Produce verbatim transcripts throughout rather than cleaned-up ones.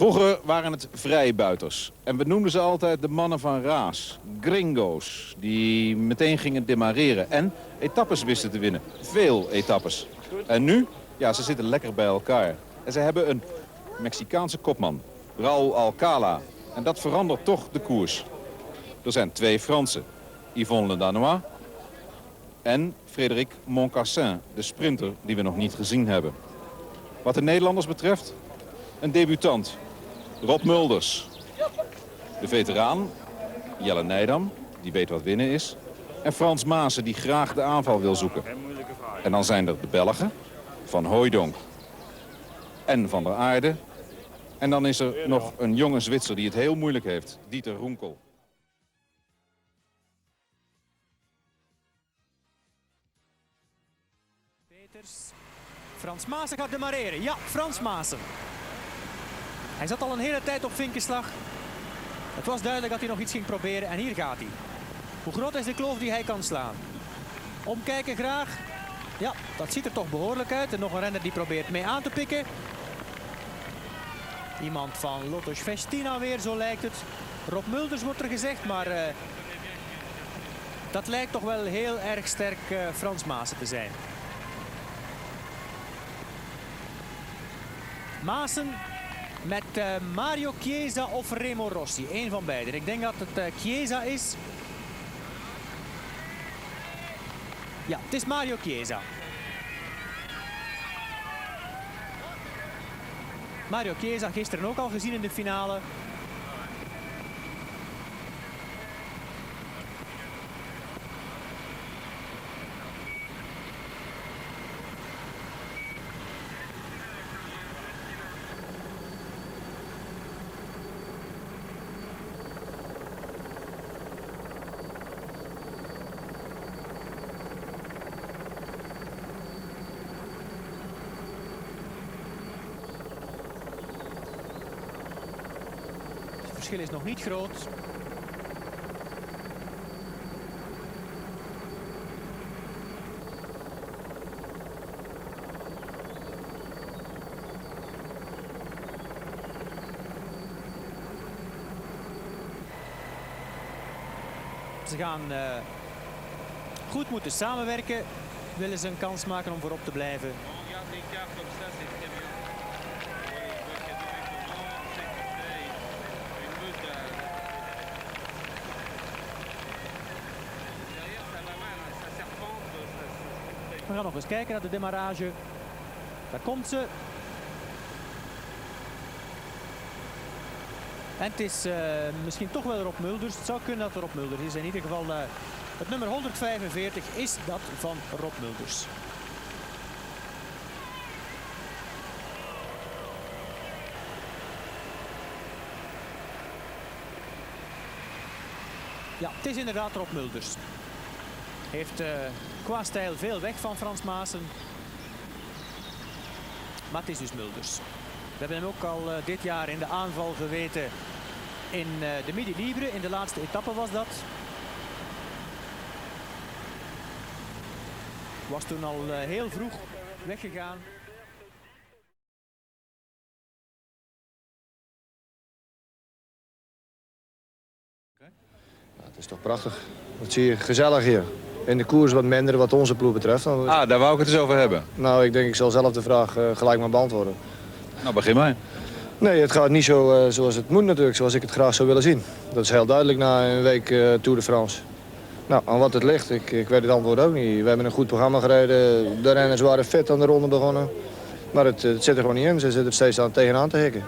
Vroeger waren het vrijbuiters en we noemden ze altijd de mannen van raas, gringo's, die meteen gingen demareren en etappes wisten te winnen. Veel etappes. En nu? Ja, ze zitten lekker bij elkaar. En ze hebben een Mexicaanse kopman, Raul Alcala. En dat verandert toch de koers. Er zijn twee Fransen, Yvon Le Danois en Frédéric Moncassin, de sprinter die we nog niet gezien hebben. Wat de Nederlanders betreft, een debutant, Rob Mulders. De veteraan, Jelle Nijdam, die weet wat winnen is. En Frans Maassen, die graag de aanval wil zoeken. En dan zijn er de Belgen, Van Hooijdonk en Van der Aarde. En dan is er nog een jonge Zwitser die het heel moeilijk heeft, Dieter Runkel. Peters. Frans Maassen gaat demareren. Ja, Frans Maassen. Hij zat al een hele tijd op vinkenslag. Het was duidelijk dat hij nog iets ging proberen en hier gaat hij. Hoe groot is de kloof die hij kan slaan? Omkijken graag. Ja, dat ziet er toch behoorlijk uit. En nog een renner die probeert mee aan te pikken. Iemand van Lotus Festina weer, zo lijkt het. Rob Mulders wordt er gezegd, maar eh, dat lijkt toch wel heel erg sterk eh, Frans Maassen te zijn. Maassen met eh, Mario Chiesa of Remo Rossi. Eén van beiden. Ik denk dat het eh, Chiesa is. Ja, het is Mario Chiesa. Mario Chiesa, gisteren ook al gezien in de finale. Het verschil is nog niet groot. Ze gaan eh, goed moeten samenwerken, willen ze een kans maken om voorop te blijven. We gaan nog eens kijken naar de demarrage. Daar komt ze. En het is eh, misschien toch wel Rob Mulders. Het zou kunnen dat het Rob Mulders is. In ieder geval eh, het nummer honderdvijfenveertig is dat van Rob Mulders. Ja, het is inderdaad Rob Mulders. Heeft eh, qua stijl veel weg van Frans Maassen. Maar het is dus Mulders. We hebben hem ook al eh, dit jaar in de aanval geweten in eh, de Midi Libre. In de laatste etappe was dat. Was toen al eh, heel vroeg weggegaan. Nou, het is toch prachtig. Wat zie je gezellig hier. In de koers wat minder wat onze ploeg betreft. Dan... Ah, daar wou ik het eens over hebben. Nou, ik denk ik zal zelf de vraag eh, gelijk maar beantwoorden. Nou, begin maar. Nee, het gaat niet zo eh, zoals het moet natuurlijk, zoals ik het graag zou willen zien. Dat is heel duidelijk na een week eh, Tour de France. Nou, aan wat het ligt, ik, ik weet het antwoord ook niet. We hebben een goed programma gereden. De renners waren fit aan de ronde begonnen. Maar het, het zit er gewoon niet in. Ze zitten er steeds aan, tegenaan te hikken.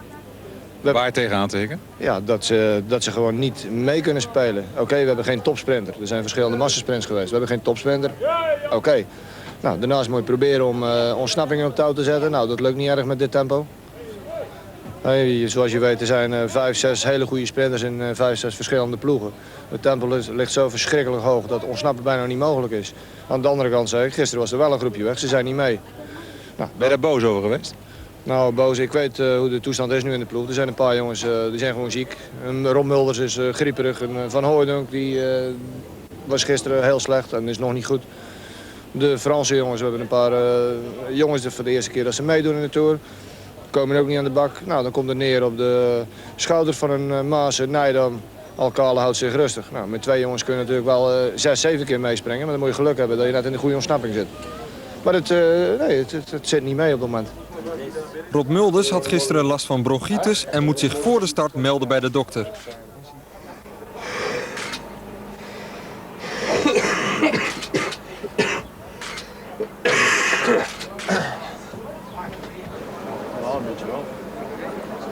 Waar tegenaan te hikken? Ja, dat ze, dat ze gewoon niet mee kunnen spelen. Oké, we hebben geen topsprinter. Er zijn verschillende massasprints geweest. We hebben geen topsprinter. Oké. Nou, daarnaast moet je proberen om eh, ontsnappingen op touw te zetten. Nou, dat lukt niet erg met dit tempo. Hey, zoals je weet, er zijn eh, vijf, zes hele goede sprinters in eh, vijf, zes verschillende ploegen. Het tempo ligt, ligt zo verschrikkelijk hoog dat ontsnappen bijna niet mogelijk is. Aan de andere kant zei ik, gisteren was er wel een groepje weg, ze zijn niet mee. Ben je daar boos over geweest? Nou, boos, ik weet eh, hoe de toestand is nu in de ploeg. Er zijn een paar jongens eh, die zijn gewoon ziek. En Rob Mulders is eh, grieperig. En eh, Van Hooijdonk die, eh, was gisteren heel slecht en is nog niet goed. De Franse jongens, we hebben een paar eh, jongens die voor de eerste keer dat ze meedoen in de Tour. Komen ook niet aan de bak. Nou, dan komt het neer op de schouders van een, eh, Maassen, Nijdam. Alcala houdt zich rustig. Nou, met twee jongens kun je natuurlijk wel, eh, zes, zeven keer meespringen, maar dan moet je geluk hebben dat je net in de goede ontsnapping zit. Maar het, eh, nee, het, het, het zit niet mee op het moment. Rob Mulders had gisteren last van bronchitis en moet zich voor de start melden bij de dokter.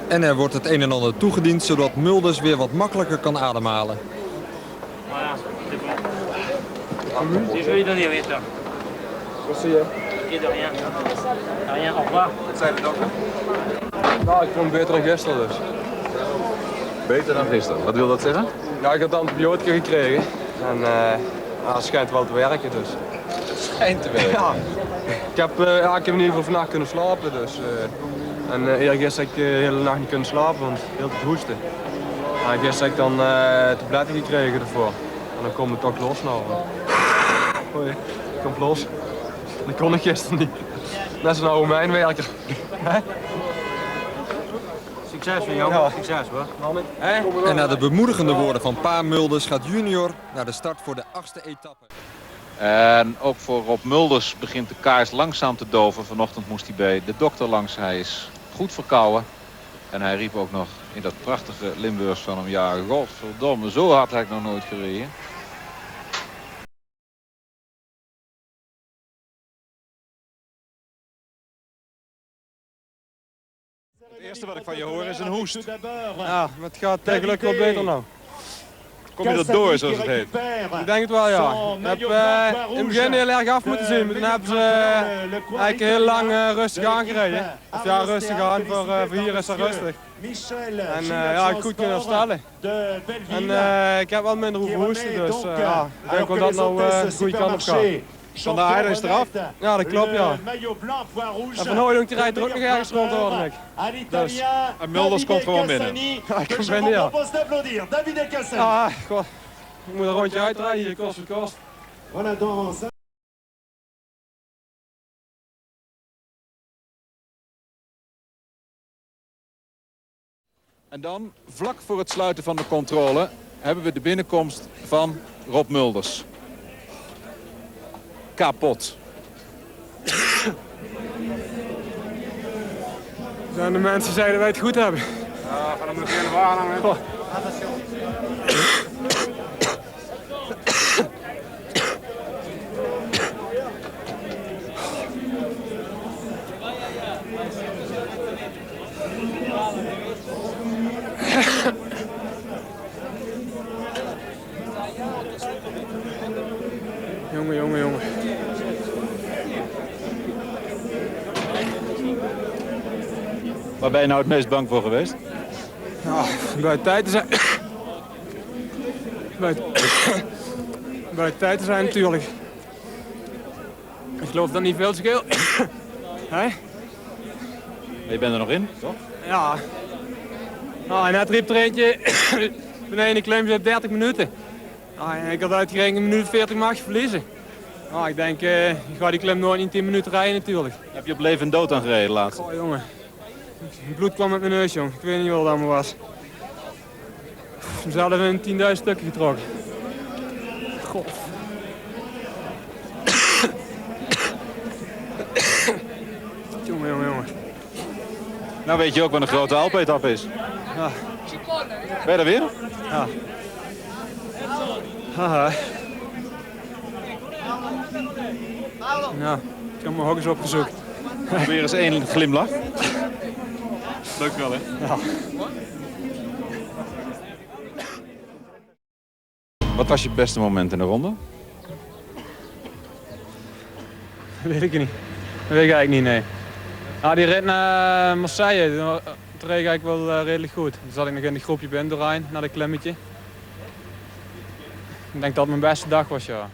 En er wordt het een en ander toegediend, zodat Mulders weer wat makkelijker kan ademhalen. Voilà, c'est bon. Je vais lui donner, oui, toi. Merci, hè. Ok, de rien. De rien, au revoir. Wat zei de dokter? Nou, ik vond het beter dan gisteren dus. Beter dan gisteren, wat wil dat zeggen? Ja, ik had antibiotica gekregen. En, eh, ja, het schijnt wel te werken, dus. Het schijnt te werken? Ja. Ik heb, eh, ja, ik heb in ieder geval vannacht kunnen slapen, dus, eh, en, eh, eergisteren heb ik, eh, de hele nacht niet kunnen slapen, want heel het hoesten. En gisteren heb ik dan, eh, tabletten gekregen ervoor. En dan komt het toch los nou. Hoi, het komt los. Dat kon ik gisteren niet. Net zo'n oude mijnwerker. Hè? Succes, jongen. Ja. Succes, hoor. Hè? En na de bemoedigende woorden van pa Mulders gaat Junior naar de start voor de achtste etappe. En ook voor Rob Mulders begint de kaars langzaam te doven. Vanochtend moest hij bij de dokter langs. Hij is goed verkouden. En hij riep ook nog in dat prachtige Limburgs van hem: "Ja, godverdomme, zo hard heb ik nog nooit gereden." Het eerste wat ik van je hoor is een hoest. Ja, maar het gaat, eh, gelukkig wel beter nou. Kom je er door, zoals het heet? Ik denk het wel, ja. Ik heb, eh, in het begin heel erg af moeten zien, maar toen hebben ze, eh, eigenlijk heel lang, eh, rustig aangereden. Of ja, rustig aan, voor, eh, voor hier is het rustig. En, eh, ja, ik goed kunnen herstellen. En, eh, ik heb wel minder hoeven hoesten, dus, eh, ja, ik denk wel dat het nou, eh, de goede kant op gaat. Van der Aarde is eraf. Ja, dat klopt, ja. En Van Hooijdonk, die rijdt er ook nog ergens rond, hoorde ik. Dus. En Mulders komt gewoon binnen. Ja, ik kom binnen, ja. Ah, god. Ik moet een rondje uitrijden hier, kost wat kost. En dan, vlak voor het sluiten van de controle, hebben we de binnenkomst van Rob Mulders. Kapot. Er zijn de mensen die zeggen dat wij het goed hebben. Ja, van de waarnemen. Goh. Jongen, jongen, jongen. Waar ben je nou het meest bang voor geweest? Ja, bij het tijd te zijn. Bij het, bij het tijd te zijn natuurlijk. Ik geloof dat niet veel scheelt. Hè? Maar je bent er nog in, toch? Ja. Nou, en net riep er eentje: "Beneden, klim je dertig minuten." Ah, en ik had uitgerekend, een minuut veertig mag je verliezen. Ah, ik denk, eh, ik ga die klim nooit in tien minuten rijden natuurlijk. Heb je op leven en dood aan gereden laatst? Oh, jongen. Het bloed kwam uit mijn neus, jong. Ik weet niet wat het allemaal was. Mezelf in tienduizend stukken getrokken. God. Jongen, jongen, jongen. Nou weet je ook wat een grote Alpe-etappe is. Ja. Ben je er weer? Ja. Haha. Ja, ik heb mijn hokjes opgezocht. Weer eens één glimlach. Leuk wel, hè? Ja. Wat was je beste moment in de ronde? Weet ik niet. Dat weet ik eigenlijk niet, nee. Ja, die rit naar Marseille, toen, toen reed ik eigenlijk wel, eh, redelijk goed. Toen zat ik nog in de groepje binnen doorheen, naar dat klimmetje. Ik denk dat het mijn beste dag was, ja.